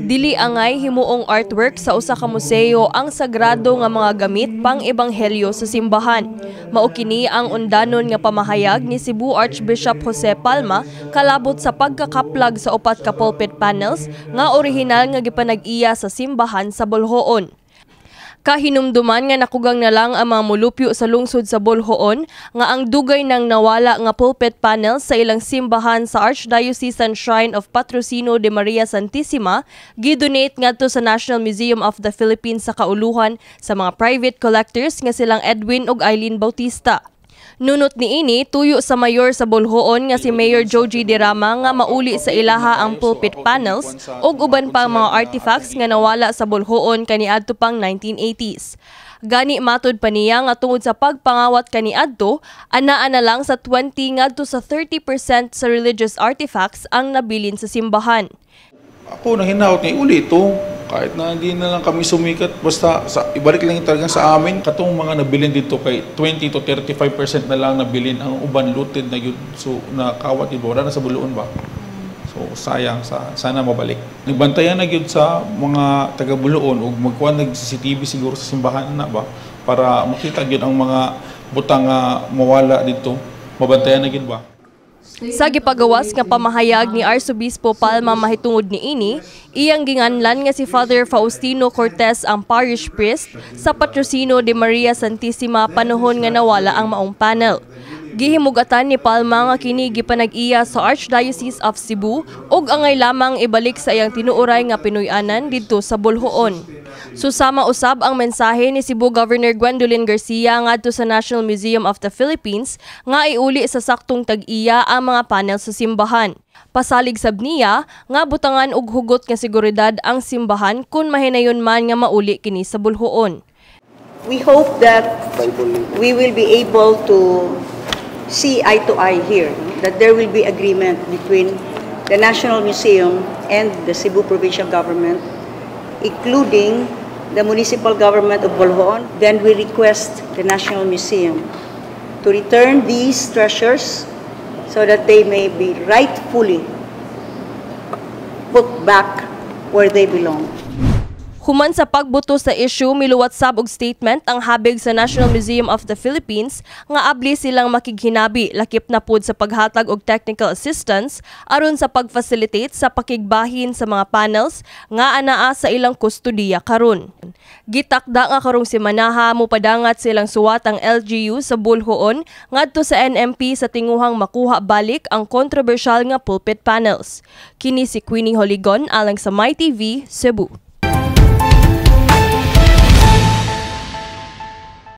Dili angay himuong artwork sa usa ka museo ang sagrado nga mga gamit pang ebanghelyo sa simbahan. Mao kini ang undanon nga pamahayag ni Cebu Archbishop Jose Palma kalabot sa pagkakaplag sa upat ka pulpit panels nga orihinal nga gipanag-iya sa simbahan sa Boljoon. Kahinumduman nga nakugang na lang ang mga mulupyo sa lungsod sa Boljoon nga ang dugay nang nawala nga pulpit panels sa ilang simbahan sa Archdiocesan Shrine of Patrocinio de Maria Santissima gidonate ngadto sa National Museum of the Philippines sa kauluhan sa mga private collectors nga silang Edwin ug Eileen Bautista. Nunot niini, tuyo sa mayor sa Boljoon nga si Mayor Joji Derama nga mauli sa ilaha ang pulpit panels ug uban pang mga artifacts nga nawala sa Boljoon kaniadto pang 1980s. Gani matud pa niya nga tungod sa pagpangawat kaniadto, anaa na lang sa 20 ngadto sa 30% sa religious artifacts ang nabilin sa simbahan. Ako nang hinaot nga uli ito. Kahit na hindi na lang kami sumikat, basta ibalik lang talaga sa amin. Katong mga nabilin dito kay 20 to 35% na lang nabilin, ang uban looted na yun. So nakawat yun, wala na sa Boljoon ba? So sayang, sana mabalik. Nagbantayan na gyud sa mga taga Boljoon ug magkuan nag CCTV siguro sa simbahan na ba para makita gyud ang mga butang nga mawala dito. Mabantayan na gyud ba? Sa gipagawas nga pamahayag ni Arsobispo Palma mahitungod niini, iyang ginganlan nga si Father Faustino Cortez ang parish priest sa Patrocinio de Maria Santissima panahon nga nawala ang maong panel. Gihimugatan ni Palma nga kini gipanag-iya sa Archdiocese of Cebu ug angay lamang ibalik sa iyang tinuoray nga Pinoy-anan didto sa Boljoon. Susama usab ang mensahe ni Cebu Governor Gwendolyn Garcia ngadto sa National Museum of the Philippines nga iuli sa saktong tag-iya ang mga panel sa simbahan. Pasalig sab niya nga butangan og hugot nga seguridad ang simbahan kung mahinayon man nga mauli kini sa Boljoon. We hope that we will be able to see eye to eye here, that there will be agreement between the National Museum and the Cebu Provincial Government, including the municipal government of Boljoon. Then we request the National Museum to return these treasures so that they may be rightfully put back where they belong. Human sa pagbuto sa issue, miluwat sab og statement ang habig sa National Museum of the Philippines nga abli silang makighinabi lakip na pud sa paghatag og technical assistance aron sa pag-facilitate sa pakigbahin sa mga panels nga anaa sa ilang kustodiya karon. Gitakda nga karong semanaha mopadangat silang suwat ang LGU sa Boljoon ngadto sa NMP sa tinguhang makuha balik ang kontrobersyal nga pulpit panels. Kini si Queenie Holigon alang sa MyTV, Cebu.